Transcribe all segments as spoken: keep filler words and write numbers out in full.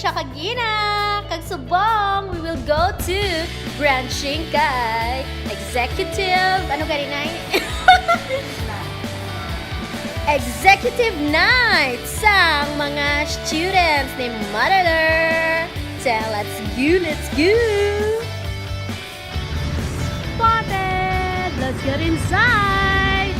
Siya kagina, kag subong, we will go to brunching kay executive, ano gani na? Executive night sang mga students ni Maraler. So, let's go, let's go! Spotted! Let's get inside!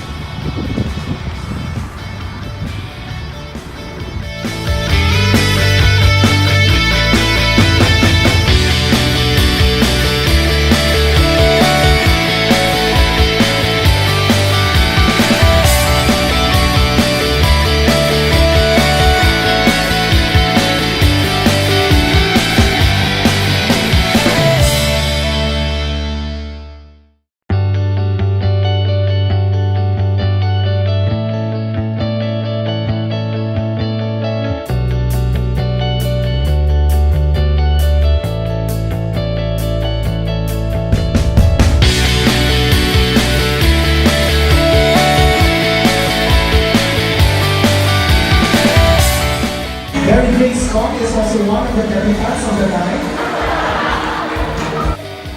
Mary Grace Scott is also one of the debutants of the night.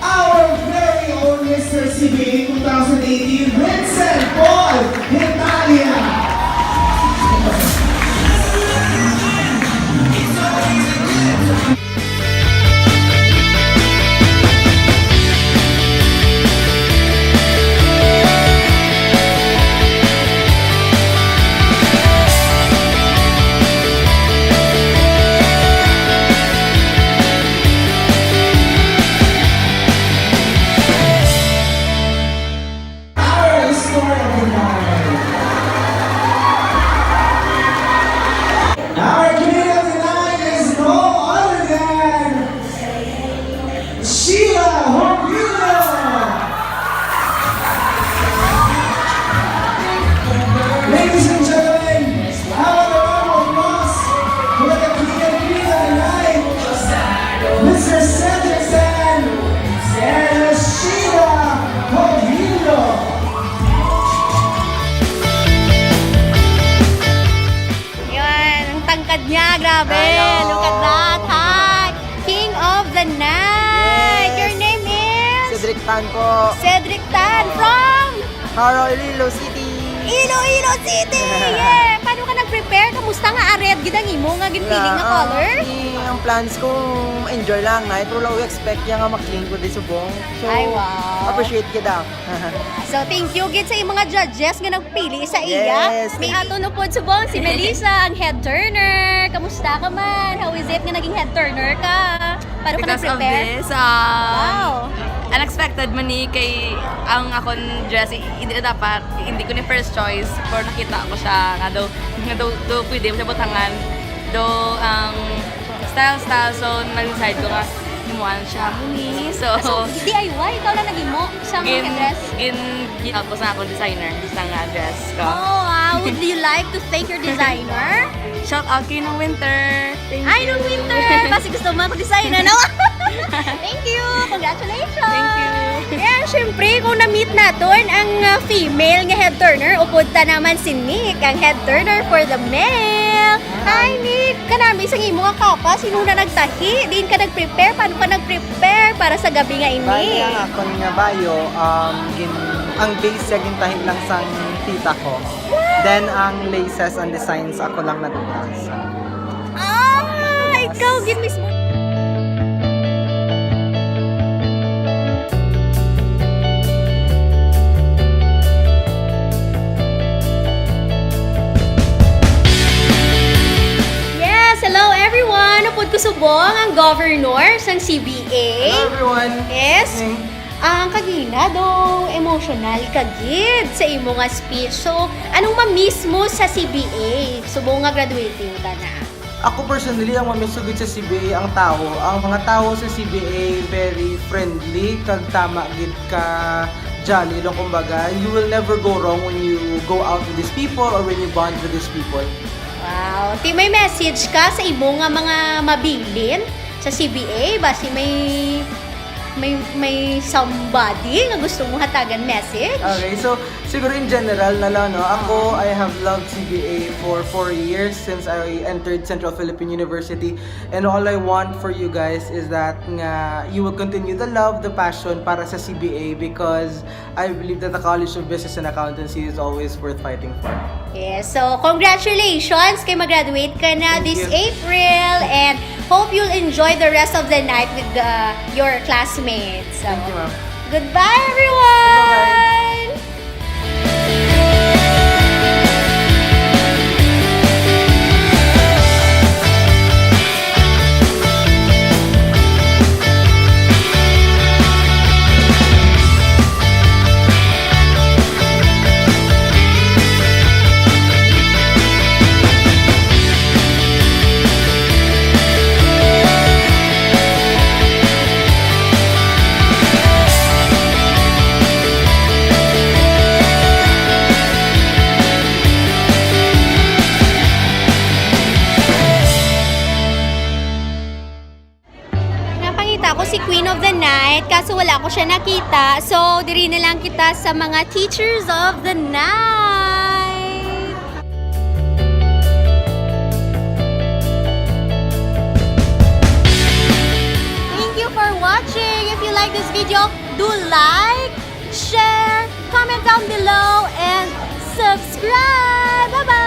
Our very own Mister C B A two thousand eighteen, Vincent Paul Hitalia. Our star of the night. Our queen of the night is no other than Sheila Hornillo. Ladies and gentlemen, have a round of applause for the queen and queen of the night, Mister Cedric San and Sheila Hornillo. Yun, ang tangkad niya, grabe. Hello. Look at that. Hi. King of the night. Yes. Your name is? Cedric Tan po. Cedric Tan from? Jaro, Iloilo City. Iloilo City. Yeah. Paano ka nag-prepare? Kamusta nga a red gid ang imo nga ginpili nga color? Ah, eh, ang plans ko, enjoy lang na. Pero wala ko expect niya nga ma-clean ko di subong. So, ay, wow. Appreciate gid ako. So, thank you gid sa imo nga judges nga nagpili sa iya. Yes, thank you. May aton upod subong si Melissa, ang head turner. Kamusta ka man? How is it nga naging head turner ka? Paano ka nag-prepare? Because of this, um, wow, unexpected man ni kay ang akon dress, i-, hindi na dapat, hindi ko ni first choice, pero nakita ko siya nga daw, nga daw, daw pwede mo siya butangan. Daw, ang style, style, so nag-decide ko nga, himuan siya mo ni. So, so, D I Y? Ikaw lang naghimo sa mga dress? Gin-, gin-, gin-, ako sa akong designer, sa nga dress ko. Oh, wow. Would you like to thank your designer? Shout out kay Nong Winter. Thank you. Ay, Nong Winter! Basi gusto mo mag-design, ano? Thank you! Congratulations! Thank you. Yan, syempre, kung na-meet naton ang, ah, female nga head turner, upod ta naman si Nick, ang head turner for the male. Hi, Nick! Kanami sa imo nga kapa, sino na nagtahi? Diin ka nag-prepare? Paano ka nag-prepare para sa gabi nga ini? Bali, ang akon nga bayo, um, gin-, ang base siya gintahi lang sang tita ko. Then, ang laces and designs, ako lang nagbukas. Ah, ikaw gid mismo. Yes, hello everyone. Upod ko subong ang governor sang C B A. Hello everyone. Yes. Ning. Ang kagina do, emotional ka gid sa imo nga speech. So, anong ma-miss mo sa C B A? Subong nga graduating ka na. Ako personally, ang ma-miss ko gid sa C B A ang tawo. Ang mga tawo sa C B A very friendly, kag tama gid ka jolly lang, kumbaga. You will never go wrong when you go out with these people or when you bond with these people. Wow. Ti may message ka sa imo nga mga mabilin sa C B A? Basi may May, may somebody nga gusto mo hatagan message? Okay, so siguro in general na lang, no? Ako, I have loved C B A for four years since I entered Central Philippine University. And all I want for you guys is that nga you will continue the love, the passion para sa C B A because I believe that the College of Business and Accountancy is always worth fighting for. Yes. So, congratulations kay mag-graduate ka na Thank this you. April, and hope you'll enjoy the rest of the night with the, your classmates. So, Thank you, ma'am. Goodbye, everyone! Napangita ko si Queen of the Night, kaso wala ko siya nakita. So, diri na lang kita sa mga teachers of the night. Thank you for watching. If you like this video, do like, share, comment down below, and subscribe. Bye-bye!